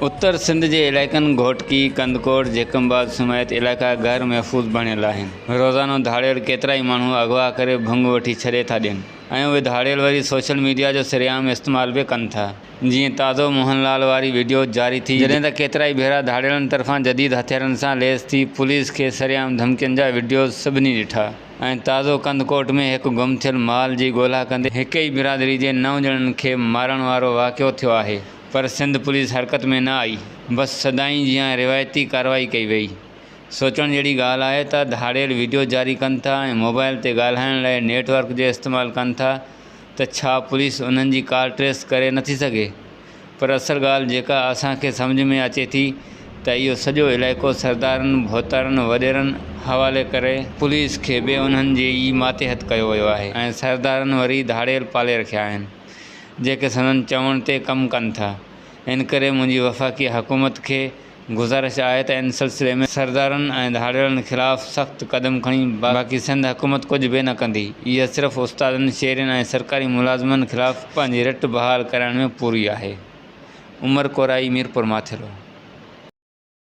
اتر سنڌ جي علائقن گهوٽڪي، ڪنڌڪوٽ، جيڪب آباد سميت علائقا غير محفوظ بڻيل آهن. روزانو ڌاڙيل ڪيترائي ماڻهو اغوا ڪري ڀنگ وٺي ڇڏي ٿا ڏين ۽ اهي ڌاڙيل وري سوشل ميڊيا جو سرعام استعمال به ڪن ٿا. جيئن تازو موهن لال واري وڊيو جاري ٿي جڏهن ته ڪيترائي ڀيرا ڌاڙيلن طرفان جديد هٿيارن سان ليس ٿي پوليس کي سرعام ڌمڪين جا وڊيوز سڀني ڏٺا ۽ تازو ڪنڌڪوٽ ۾ هڪ گم ٿيل مال جي ڳولا ڪندي هڪ ئي برادري جي نو ڄڻن کي مارڻ وارو واقعو ٿيو آهي. پر سنڌ پوليس حرڪت ۾ نه آئي، بس سدائين جيان روايتي ڪارروائي ڪئي وئي. سوچڻ جهڙي ڳالهه آهي ته ڌاڙيل وڊيو جاري ڪن ٿا ۽ موبائل تي ڳالهائڻ لاء نيٽ ورڪ جو استعمال ڪن ٿا ته ڇا پوليس انهن جي ڪال ٽريس ڪري نٿي سگهي؟ پر اصل ڳالهه جيڪا اسان کي سمجهه ۾ اچي ٿي ته اهو سڄو علائقو سردارن، ڀوتارن، وڏيرن حوالي ڪري پوليس کي به انهن جي ئي ماتحت ڪيو ويو آهي ۽ سردارن وري ڌاڙيل پالي رکيا آهن. جيڪي سندن چوڻ تي ڪم ڪن ٿا. انڪري منهنجي وفاقي حڪومت کي گذارش آهي ته ان سلسلي ۾ سردارن ۽ ڌاڙيلن خلاف سخت قدم کڻي باقي سنڌ حڪومت ڪجهه به نه ڪندي. اها صرف استادن، شهرين ۽ سرڪاري ملازمن خلاف پنهنجي رٽ بحال ڪرائڻ ۾ پوري آهي. عمر ڪورائي، ميرپور ماٿيلو.